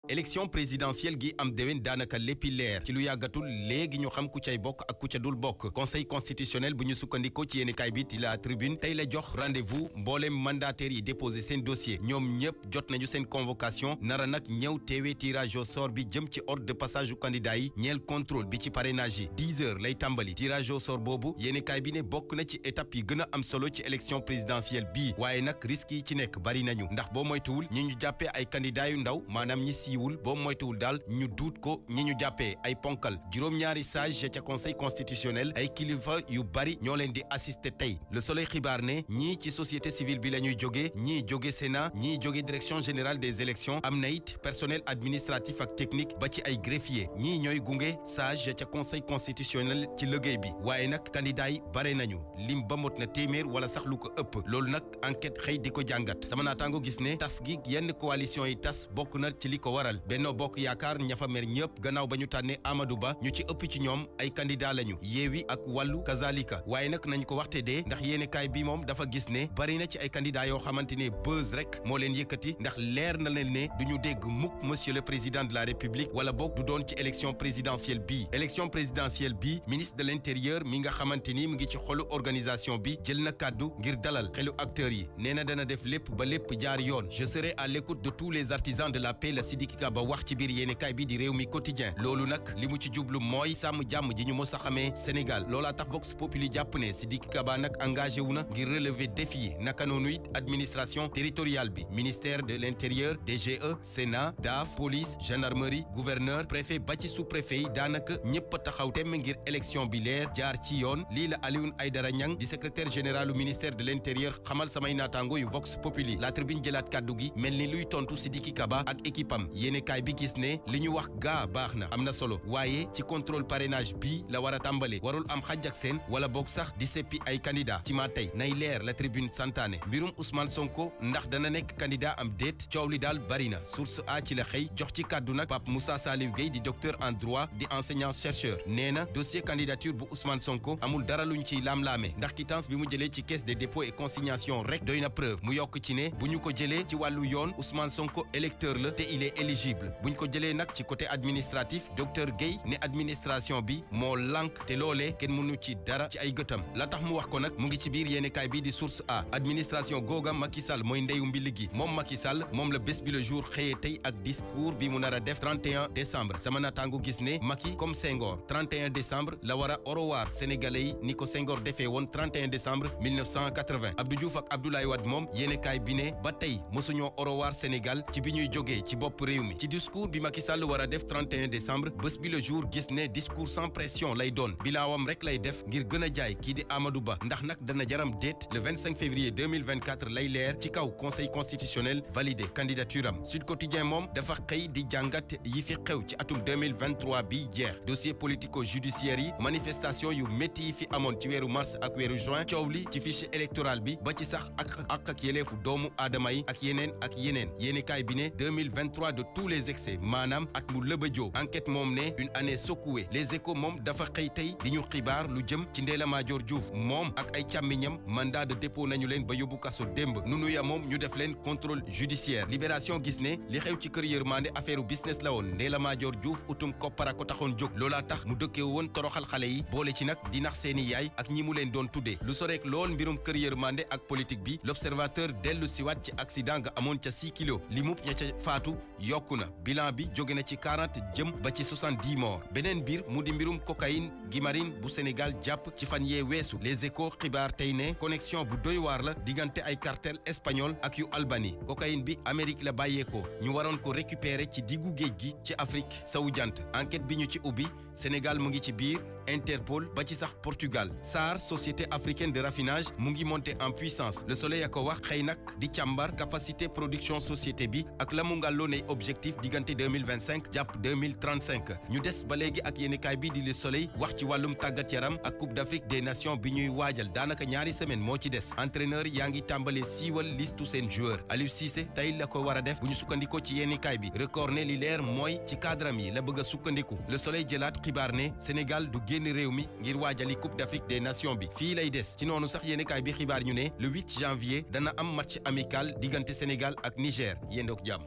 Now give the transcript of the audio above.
élection présidentielle gi am déwén daanaka léppi leer ci lu yàggatul léegi ñu xam ku cay bokk ak ku ca dul bokk conseil constitutionnel bu ñu sukkandikoo ci yéenekaay bi di la tribune tey la jox rendez-vous mbooleem mandataires yi déposé seen dossier ñoom ñëpp jot nañu seen convocation nara nag ñëw teewee tirage au sort bi jëm ci ordre de passage u candidat yi ñeel contrôle bi ci parrainage yi 10 heures lay tàmbali tirage au sort boobu yéenekaay bi ne bokk na ci étape yi gën a am solo ci élection présidentielle bii waaye nag risque yi ci nekk bari nañu ndax boo moytuwul ñi ñu jàppee ay candidat yu ndaw maanaam ñi siiwul boo moytuwul daal ñu duut ko ñi ñu jàppee ay ponkal juróom-ñaari sage ca conseil constitutionnel ay kilifa yu bari ñoo leen di assister tey Le Soleil xibaar ne ñii ci société civile bi la ñuy jóge ñii jóge Sénat ñii jóge direction générale des élections am na it personnel administratif ak technique ba ci ay greffier ñii ñooy gunge sage ca conseil constitutionnel ci liggéey bi waaye nag candidat yi bare nañu lim ba mot na téeméer wala sax lu ko ëpp loolu nag enquête xëy di ko jàngat sama naataango gis ne tas gi yenn coalition yi tas bokk na ci li ko waral Benno Bokk Yaakaar ña fa mer ñëpp gannaaw ba ñu tànnee Amadou Ba ñu ci ëpp ci ñoom ay candidat lañu Yewwi ak Wallu kazalika waaye nag nañ ko waxte dee ndax yéenekaay bi moom dafa gis ne bari na ci ay candidat yoo xamante ne buzz rek moo leen yëkkati ndax leer na leen ne duñu dégg mukk monsieur le président de la république wala boog du doon ci élection présidentielle bii ministre de l'intérieur mi nga xamante ni mu ngi ci xolu organisation bi jël na kàddu ngir dalal xelu acteurs yi nee na dana def lépp ba lépp jaar yoon je serai à l'écoute de tous les artisans de la paix la Sidiki Kaba wax ci biir yéenekaay bi di réew mi quotidien loolu nag li mu ci jublu mooy sàmm jàmm ji ñu mos a xamee Sénégal loolaa tax Vox Populi jàpp ne Sidiki Kaba nag engagé wu na ngir relever défi yi naka noonu it administration territoriale bi ministère de l'intérieur DGE Sénat DAF police gendarmerie gouverneur préfet ba ci sous-préfet yi daanaka ñëpp a taxaw temm ngir élection bi leer jaar ci yoon lii la Alioune Aïdara Niang di secrétaire général du ministère de l'intérieur xamal samay naataango yu Vox Populi la tribune jëlaat kàddu gi mel ni luy tontu Sidiki Kaba ak équipe am yéenekaay bi gis ne li ñu wax gaa baax na am na solo waaye ci contrôle parrainage bi la war a tàmbale warul am xaj ak seen wala boog sax di seppi ay candidat ci maa tey nay leer la tribune santaane mbirum Ousmane Sonko ndax dana nekk candidat am déet coow li daal bari na source a ci la xëy jox ci kàddu nag Pape Moussa Saliou Gueye di docteur en droit di enseignant chercheur nee na dossier candidature bu Ousmane Sonko amul dara luñ ciy laam-laame ndax quittance bi mu jëlee ci caisse des dépôts et consignation rek doy na preuve mu yokk ci ne bu ñu ko jëlee ci wàllu yoon Ousmane Sonko électeur la te il est éligible bu ñu ko jëlee nag ci côté administratif docteur Gueye ne administration bi moo lànk te loolee kenn mënu ci dara ci ay gëtam la tax mu wax ko nag mu ngi ci biir yéenekaay bi di source a administration googa Macky Sall mooy ndeyu mbili gi moom Macky Sall moom la bés bi le jour xëyee tey ak discours bi mu nar a def 31 décembre sama naataango gis ne Macky comme Senghor 31 décembre la war a orowaar sénégalais yi ni ko Senghor defee woon 31 décembre 1980 Abdou Diouf ak Abdoulaye Wade moom yéenekaay bi ne ba tey mësuñoo orowaar Sénégal ci bi ñuy jógee ci bopp réew mi ci discours bi Macky Sall war a def 31 décembre bés bi le jour gis ne discours sans pression lay doon bilaawam rek lay def ngir gën a jaay kii di Amadou Ba ndax nag dana jaram déet le 25 février 2024 lay leer ci kaw conseil constitutionnel validé candidature am Sud Quotidien moom dafa xëy di jàngat yi fi xew ci atum 2023 bi jeex dossier politico-judiciaire yi manifestation yu métti yi fi amoon ci weeru mars ak weeru juin coow li ci fichier électoral bi ba ci sax ak yeleefu doomu aadama yi ak yeneen yéenekaay bi ne 2023 de tous les excès maanaam at mu lëbëjoo enquête moom ne une année secouée les échos moom dafa xëy tey di ñu xibaar lu jëm ci Ndella Madior Diouf moom ak ay càmmiñam mandat de dépôt nañu leen ba yóbbu kaso démb nunu ya moom ñu def leen contrôle judiciaire libération gis ne li xew ci kër yërmande affaire business la woon Ndella Madior Diouf utum koppara ko taxoon jóg loolaa tax mu dëkkee woon toroxal xale yi boole ci nag di nax seeni yaay ak ñi mu leen doon tuddee lu soreek lool mbirum kër yërmande ak politique bi l'observateur dellu siwaat ci accident nga amoon ca 6 kilos li mub ña ca faatu yokku na bilan bi jóge na ci 40 jëm ba ci 70 morts beneen biir mu di mbirum cocaïne gi marine bu Sénégal jàpp ci fan yee weesu les échos xibaar tey ne connexion bu doy waar la diggante ay cartel espagnol ak yu Albanie cocaïne bi Amérique la bàyyeekoo ñu waroon ko récupérer ci diggu géej gi ci Afrique sowu jant enquête bi ñu ci ubbi Sénégal mu ngi ci biir Interpol ba ci sax Portugal SAR société africaine de raffinage mu ngi monter en puissance Le Soleil a ko wax xëy nag di càmbar capacité production société bi ak la mu ngàlloo ne objectif diggante 2025 jàpp 2035 ñu des ba léegi ak yéenekaay bi di Le Soleil wax ci wàllum tàggat yaram ak Coupe d'Afrique des Nations bi ñuy waajal daanaka ñaari semaine moo ci des entraîneur yaa ngi tàmbalee siiwal listu seen joueur Aliou Cissé tey la ko war a def bu ñu sukkandikoo ci yéenekaay bi record ne li leer mooy ci cadram yi la bëgg a sukkandiku Le Soleil jëlaat xibaar ne Sénégal du génn réew mi ngir waajali Coupe d'Afrique des Nations bi fii lay des ci noonu sax yéenekaay bi xibaar ñu ne le 8 janvier dana am match amical diggante Sénégal ak Niger yéendook jàmm